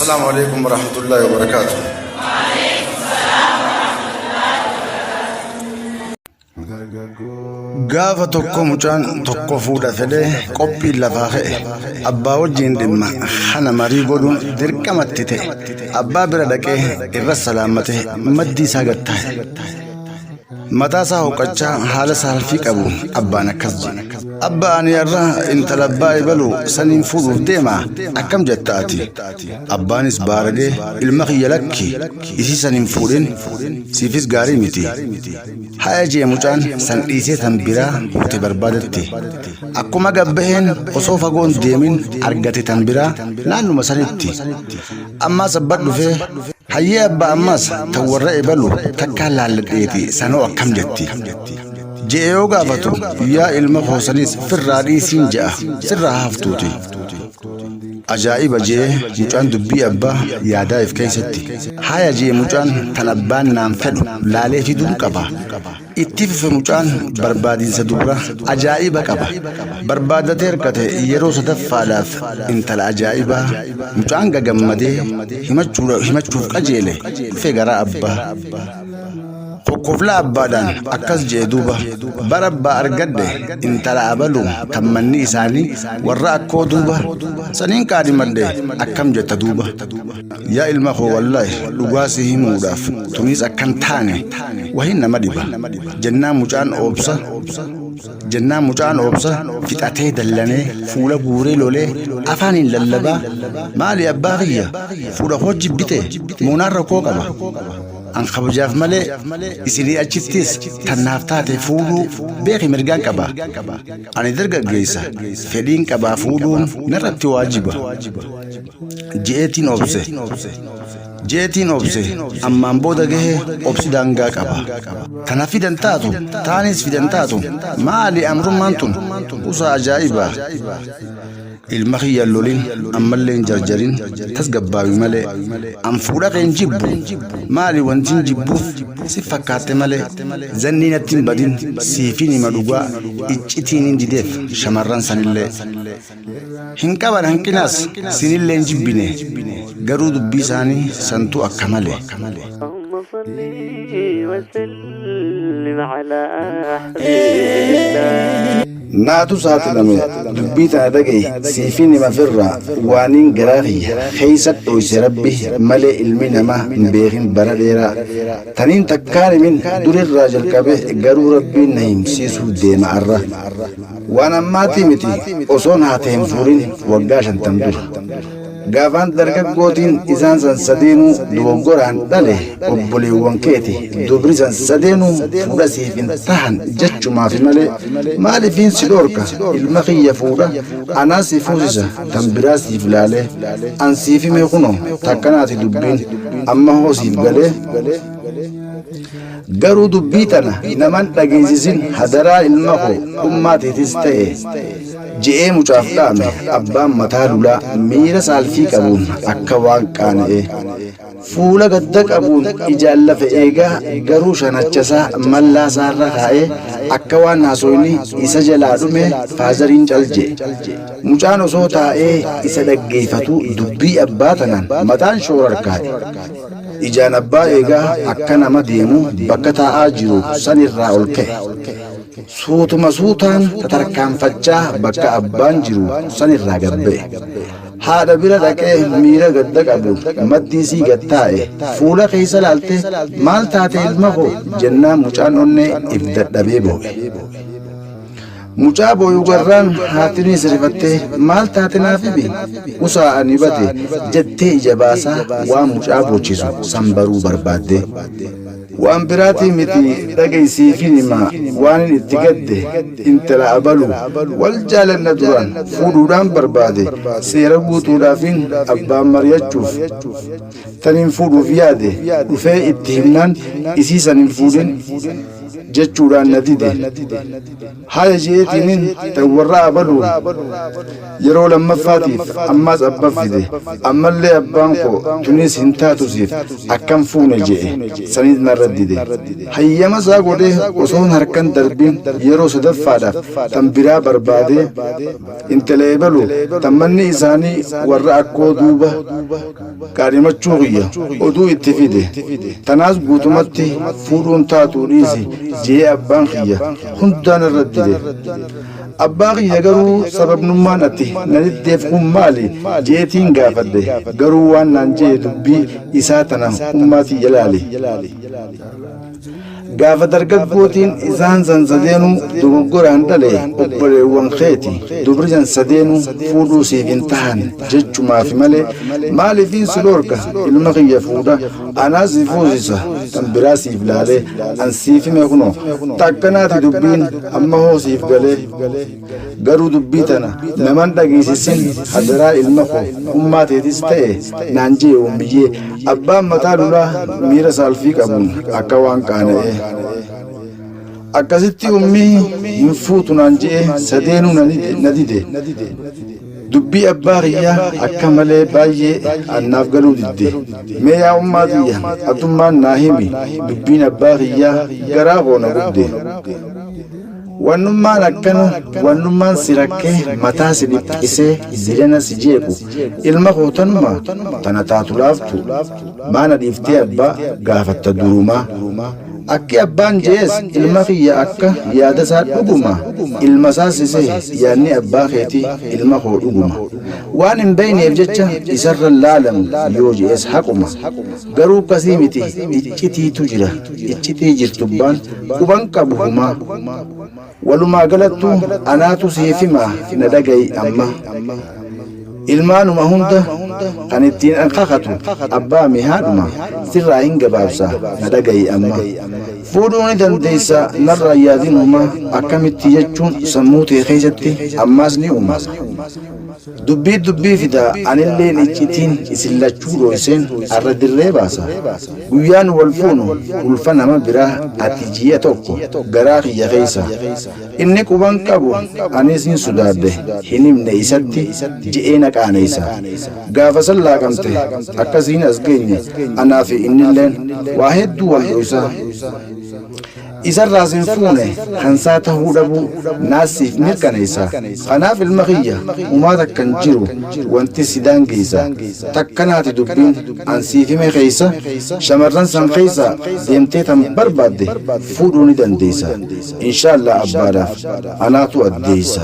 Assalaamu alaikum warahmatullahi wabarakaatu. Gaafa tokko mucaan tokko fuudha fedhee qophiin lafaa ka'e. Abbaa wajjin dhimma kana marii godhuun dirqamatti ta'e. Abbaa bira dhaqee irra salaamatee maddii isaa gad taa'e. Mataa isaa hooqachaa haala saalfii qabu abbaan akkas jedhe. Abba ani har'a intala abbaa ebalu saniin fuudhuuf deema akkam jetta ati? Abbaanis baaragee ilma kiyya lakki isii san hin fuudhin siifis gaarii miti. Haya jee mucaan san dhiisee tan biraa kute barbaadatti. Akkuma gabbaheen osoo fagoon deemin argate tan biraa naannuma sanitti. Ammaas abbaan dhufee hayyee abbaa ammaas tan warra ebalu takkaa laalladheeti sanoo akkam jetti. Je'e yoo gaafatu yaa ilma koo sanis firraa dhiisiin je'a sirraa haftuuti. Ajaa'iba je'e mucaan dubbii abbaa yaadaa if keessatti. Haya je'e mucaan tan abbaan naan fedhu laalee fiduun qaba. Itti fufe mucaan barbaadinsa dubra ajaa'iba qaba. Barbaadatee harkate yeroo sadaffaadhaaf intala ajaa'ibaa mucaan gagammadee himachuuf qajeele dhufe gara abbaa. Kokkoflaa abbaadhaan akkas je'e duuba bara abbaa argadhe intala abalu tan manni isaanii warra akkoo duuba saniin qaadhimadhe akkam jetta duuba. Yaa ilma koo wallaahi dhugaa si himuudhaaf tuniis akkan taane wahiin nama dhiba jennaan mucaan oobsa jennaan mucaan oobsa fixatee dallanee fuula guuree lolee afaaniin lallabaa maali abbaa kiyya fuudha koo jibbite moonaan rakkoo qaba an kabajaaf malee isinii achittis tannaaf taate fuudhuu beeki mirgaan qaba ani dargaggeessa fedhiin qabaa fuudhuun narratti waajiba. Je'eetiin obse. Je'eetiin obse ammaan booda gahe obsi daangaa qaba. Tana fidan taatu taanis fidan taatu maali amrummaan tun kuusaa ajaa'ibaa. Ilma kiyya lolin ammallee hin jarjarin tasgabbaawi malee an fuudha kee hin jibbu maali wanti hin jibbuuf si fakkaatte malee zannii natti hin badin siifin hima dhugaa iccitiin hin dideef shamarran sanillee. Hin qaban hanqinaas sinillee hin jibbine garuu dubbii isaanii santuu akka malee. اللهم صل وسلم على حبيب الله. Naatu saaxilame dubbii tana dhaga'i siifin hima firraa waaniin garaa kiyya keessa dhoyse rabbi malee ilmi namaa hin beekin bara dheeraa taniin takkaan himin durirraa jalqabe garuu rabbiin na himsiisuuf deema arra. Waan ammaatii miti osoon haate hin fuudhin waggaa 50 dura. Gaafaan dargaggootiin isaan san sadeenuu dogoggoraan dhale obboleewwan keeti dubri san sadeenuu fuudha siif hin tahan jechumaafi malee maaliifiin si dhoorka ilma kiyya fuudha anaa si fuusisa tan biraa siif laalee an siif hime kunoo takkanaati dubbiin amma hoo siif galee. Garuu dubbii tana naman dhageessisin hadaraa ilma koo ummaa teetis ta'e je'ee mucaaf dhaame abbaan mataa lulaa miira saalfii qabuun akka waan qaana'ee fuula gadda qabuun ijaan lafa eegaa garuu shanachasaa mallaa isaarra kaa'ee akka waan haasoyni isa jalaa dhume faazariin cal je'e. Mucaan osoo taa'ee isa dhaggeeffatu dubbii abbaa tanaan mataan shoorarkaa'e. Ijaan abbaa eegaa akka nama deemu bakka taa'aa jiru sanirraa ol ka'e. Suutuma suutaan tatarkaanfachaa bakka abbaan jiru sanirraa gad ba'e. Haadha bira dhaqee miira gadda qabuun maddii isii gad taa'e. Fuula keessa laaltee maal taate ilma koo jennaan mucaan onnee if dadhabee boo'e. Mucaa booyu garraan haatinis rifattee maal taate naaf himi usaa ani bade jettee ija baasaa waan mucaa boochisu san baruu barbaadde. Waan biraatii miti dhaga'i siifin hima waanin itti gadde intala abalu wal jaalanna duraan fuudhuudhaan barbaade seera guutuudhaafin abbaan mari'achuuf taniin fuudhuuf yaade dhufee itti himnaan isii san hin fuudhin. Jechuudhaan na dide. Haya je'eetiinin tan warra abaluu yeroo lammaffaatiif ammaas abba fide. Ammallee abbaan koo tuniis hin taatu siif akkam fuune je'e. Saniis narra dide. Hayyama isaa godhee osoon harkan darbin yeroo sadaffaadhaaf tan biraa barbaadee intala ebalu tan manni isaanii warra akkoo duuba qaadhimachuu kiyya oduu itti fide. Tanaas guutumatti fuudhuun taatuu dhiisi je'ee abbaan kiyya hundaan irra dide. Abbaa kiyya garuu sababnummaan ati na diddeef kun maali je'eetiin gaafadhe. Garuu waan naan je'e dubbii isaa tana ummaa tiyya laali. Gaafa dargaggootiin isaan san sadeenuu dogoggoraan dhale obboleewwan keeti dubri san sadeenuu fuudhuu siif hin tahan jechumaafi malee maaliifiin si dhoorka ilma kiyya fuudha anaa si fuusisa tan biraa siif laalee an siif hime kunoo takkanaati dubbiin amma hoo siif galee. Garuu dubbii tana naman dhageessisin hadaraa ilma koo ummaa teetis ta'e naan jee ummiyyee abbaan mataa lulaa miira saalfii qabuun akka waan qaana'ee. Akkasitti ummii hin fuutu naan je'ee sadeenuu na dide. Dubbii abbaa kiyyaa akka malee baay'ee annaaf galuu didde. Mee yaa ummaa tiyya atummaan naa himi dubbiin abbaa kiyyaa garaa koo na gubde. Wannummaan akkana wannummaan si rakkee mataa si dhiphisee jirena si jeequ ilma koo tanuma tana taatu laaftu maana dhiiftee abbaa gaafatta durumaa. Akki abbaan je'es ilma kiyya akka yaada isaa dhuguma ilma isaa si sehe yaadni abbaa keetii ilma koo dhuguma. Waan hin beeyneef jecha isarra laalamu yoo je'es haquma. Garuu akkasii miti iccitiitu jira iccitii jirtubbaan quban qabu humaa. Walumaa galattuu anaatu siif hima na dhaga'i amma. Ilmaanuma hunda kan ittiin an kakatu abbaa mi haadhuma sirraa hin gabaabsa na dhaga'i amma. Fuudhuu ni dandeessa narraa yaadin humaa akkamitti jechuun sammuu tee keessatti ammaas ni uuma. Dubbii dubbii fida anilleen iccitiin isin lachuu dhooyseen arra dirree baasa. Guyyaan wal fuunu ulfa nama biraa ati ji'a tokko garaa kiyya keessa. Inni quban qabu anis hin sodaadhe hin himne isatti je'ee na qaaneessa. Gaafa san laaqamte akkasiin as geenye anaa fi innilleen waa hedduu wal dhooysaa. Isarraas hin fuune kansaa tahuu dhabuu naas siif mirkaneessa. Kanaaf ilma kiyya humaa takka hin jiru wanti si daangeessa. Takkanaati dubbiin an siif hime keessa shamarran san keessa deemtee tan barbaadde fuudhuu ni dandeessa. Inshaallah abbaadhaaf anaatu addeessa.